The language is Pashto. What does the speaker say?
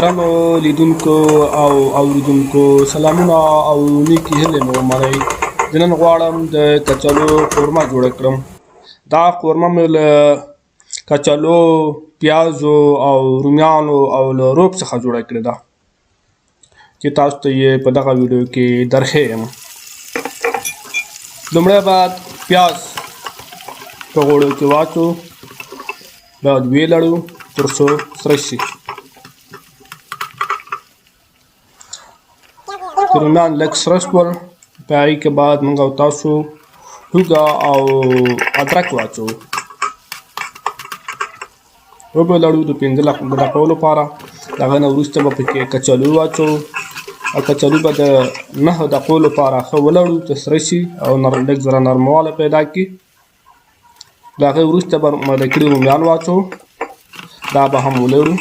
محترمو لیدونکو او اوریدونکو، سلامونه او نیکې هیلې مو ومنئ. زه نن غواړم د کچالو قورمه جوړه کړم. دا قورمه مې له کچالو، پیازو او رومیانو او له روب څخه جوړه کړې ده چې تاسو ته یې په دغه ویډیو کې درښیم. لومړی باید پیاز په غوړو کې واچو، باید ویې لړو تر څو سره شي. چې رومیان لږ سره شول، په هغې کې باید موږ او تاسو هوږه او ادرک واچوو، وبه لړو د 5 دقیقو لپاره. د هغه نه وروسته به پکې کچالو واچوو او کچالو به د 9 دقیقو لپاره ښه ولړو چې سره شي او لږ ذره نرموالی پیدا کړي. د هغې وروسته به ماده کړي رومیان واچوو، دا به هم ولړو.